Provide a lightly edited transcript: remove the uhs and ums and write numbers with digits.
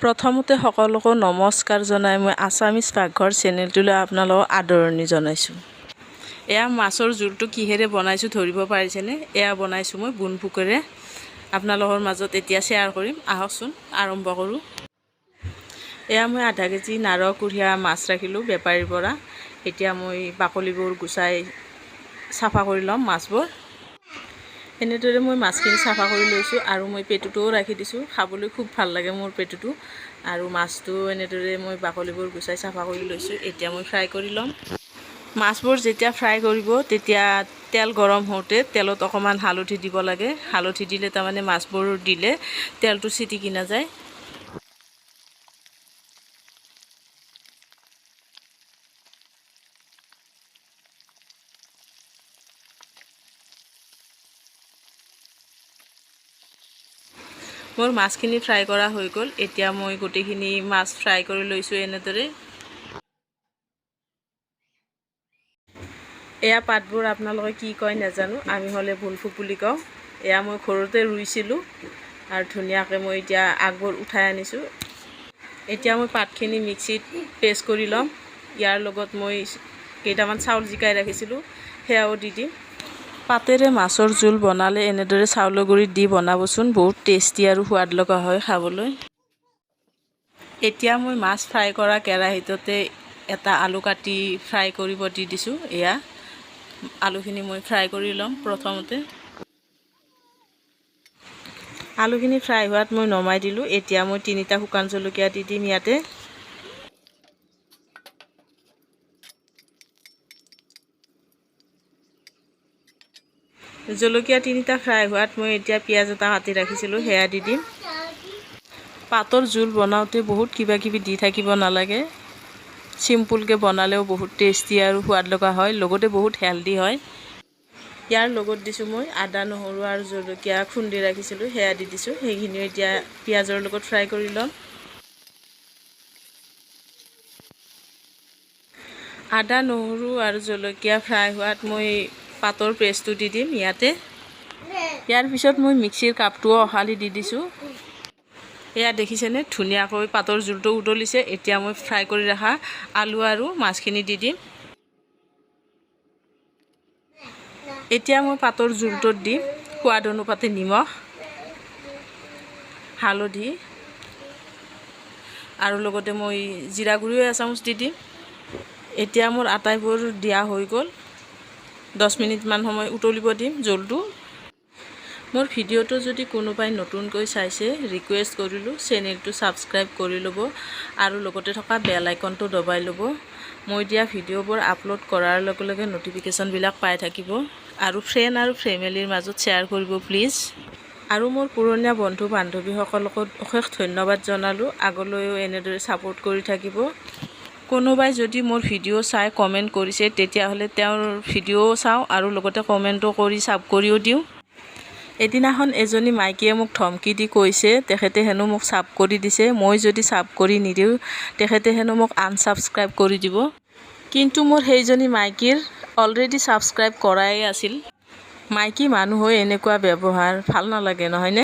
প্ৰথমতে সকলোকে নমস্কাৰ জনাই মই আছামিজ পাকঘৰ চেনেলটোলৈ আপোনালোকক আদৰণি জনাইছোঁ। এয়া মাছৰ জোলটো কিহেৰে বনাইছোঁ ধৰিব পাৰিছেনে? এয়া বনাইছোঁ মই বনফুকেৰে। আপোনালোকৰ মাজত এতিয়া শ্বেয়াৰ কৰিম। আহকচোন, আৰম্ভ কৰোঁ। এয়া মই আধা কেজি নাৰ কুঢ়িয়া মাছ ৰাখিলোঁ বেপাৰীৰ পৰা। এতিয়া মই বাকলিবোৰ গুচাই চাফা কৰি ল'ম মাছবোৰ। এনেদৰে মই মাছখিনি চাফা কৰি লৈছোঁ আৰু মই পেটুটোও ৰাখি দিছোঁ। খাবলৈ খুব ভাল লাগে মোৰ পেটুটো। আৰু মাছটো এনেদৰে মই বাকলিবোৰ গুচাই চাফা কৰি লৈছোঁ। এতিয়া মই ফ্ৰাই কৰি ল'ম মাছবোৰ। যেতিয়া ফ্ৰাই কৰিব, তেতিয়া তেল গৰম হওঁতে তেলত অকণমান হালধি দিব লাগে। হালধি দিলে তাৰমানে মাছবোৰ দিলে তেলটো চিটিকি নাযায়। মোৰ মাছখিনি ফ্ৰাই কৰা হৈ গ'ল। এতিয়া মই গোটেইখিনি মাছ ফ্ৰাই কৰি লৈছোঁ এনেদৰে। এয়া পাতবোৰ আপোনালোকে কি কয় নাজানো, আমি হ'লে বনফুক বুলি কওঁ। এয়া মই ঘৰতে ৰুইছিলোঁ আৰু ধুনীয়াকৈ মই এতিয়া আগবোৰ উঠাই আনিছোঁ। এতিয়া মই পাতখিনি মিক্সিত পেষ্ট কৰি ল'ম। ইয়াৰ লগত মই কেইটামান চাউল জিকাই ৰাখিছিলোঁ, সেয়াও দি দিম। পাতেৰে মাছৰ জোল বনালে এনেদৰে চাউলৰ গুড়িত দি বনাবচোন, বহুত টেষ্টি আৰু সোৱাদ লগা হয় খাবলৈ। এতিয়া মই মাছ ফ্ৰাই কৰা কেৰাহীটোতে এটা আলু কাটি ফ্ৰাই কৰিব দি দিছোঁ। এয়া আলুখিনি মই ফ্ৰাই কৰি ল'ম প্ৰথমতে। আলুখিনি ফ্ৰাই হোৱাত মই নমাই দিলোঁ। এতিয়া মই তিনিটা শুকান জলকীয়া দি দিম ইয়াতে। জলকীয়া তিনিটা ফ্ৰাই হোৱাত মই এতিয়া পিঁয়াজ এটা কাটি ৰাখিছিলোঁ, সেয়া দি দিম। পাতৰ জোল বনাওঁতে বহুত কিবা কিবি দি থাকিব নালাগে। চিম্পুলকৈ বনালেও বহুত টেষ্টি আৰু সোৱাদ লগা হয়, লগতে বহুত হেল্ডি হয়। ইয়াৰ লগত দিছোঁ মই আদা, নহৰু আৰু জলকীয়া খুন্দি ৰাখিছিলোঁ, সেয়া দি দিছোঁ। সেইখিনিও এতিয়া পিঁয়াজৰ লগত ফ্ৰাই কৰি ল'ম। আদা, নহৰু আৰু জলকীয়া ফ্ৰাই হোৱাত মই পাতৰ পেষ্টটো দি দিম ইয়াতে। ইয়াৰ পিছত মই মিক্সিৰ কাপটোও অহালি দি দিছোঁ। এয়া দেখিছেনে, ধুনীয়াকৈ পাতৰ জোলটো উতলিছে। এতিয়া মই ফ্ৰাই কৰি ৰখা আলু আৰু মাছখিনি দি দিম। এতিয়া মই পাতৰ জোলটোত দিম সোৱাদ অনুপাতে নিমখ, হালধি আৰু লগতে মই জিৰা গুড়িও এচামুচ দি দিম। এতিয়া মোৰ আটাইবোৰ দিয়া হৈ গ'ল। 10 মিনিটমান সময় উতলিব দিম জোলটো। মোৰ ভিডিঅ'টো যদি কোনোবাই নতুনকৈ চাইছে, ৰিকুৱেষ্ট কৰিলোঁ, চেনেলটো ছাবস্ক্ৰাইব কৰি ল'ব আৰু লগতে থকা বেল আইকনটো দবাই ল'ব। মই দিয়া ভিডিঅ'বোৰ আপলোড কৰাৰ লগে লগে ন'টিফিকেশ্যনবিলাক পাই থাকিব। আৰু ফ্ৰেণ্ড আৰু ফেমিলিৰ মাজত শ্বেয়াৰ কৰিব প্লিজ। আৰু মোৰ পুৰণীয়া বন্ধু বান্ধৱীসকলকো অশেষ ধন্যবাদ জনালোঁ। আগলৈও এনেদৰে ছাপোৰ্ট কৰি থাকিব। কোনোবাই যদি মোৰ ভিডিঅ' চাই কমেণ্ট কৰিছে, তেতিয়াহ'লে তেওঁৰ ভিডিঅ'ও চাওঁ আৰু লগতে কমেণ্টো কৰি চাব কৰিও দিওঁ। এদিনাখন এজনী মাইকীয়ে মোক ধমকি দি কৈছে, তেখেতে হেনো মোক চাব কৰি দিছে, মই যদি চাব কৰি নিদিওঁ, তেখেতে হেনো মোক আনছাবস্ক্ৰাইব কৰি দিব। কিন্তু মোৰ সেইজনী মাইকীৰ অলৰেডি ছাবস্ক্ৰাইব কৰাই আছিল। মাইকী মানুহ হৈ এনেকুৱা ব্যৱহাৰ ভাল নালাগে, নহয়নে?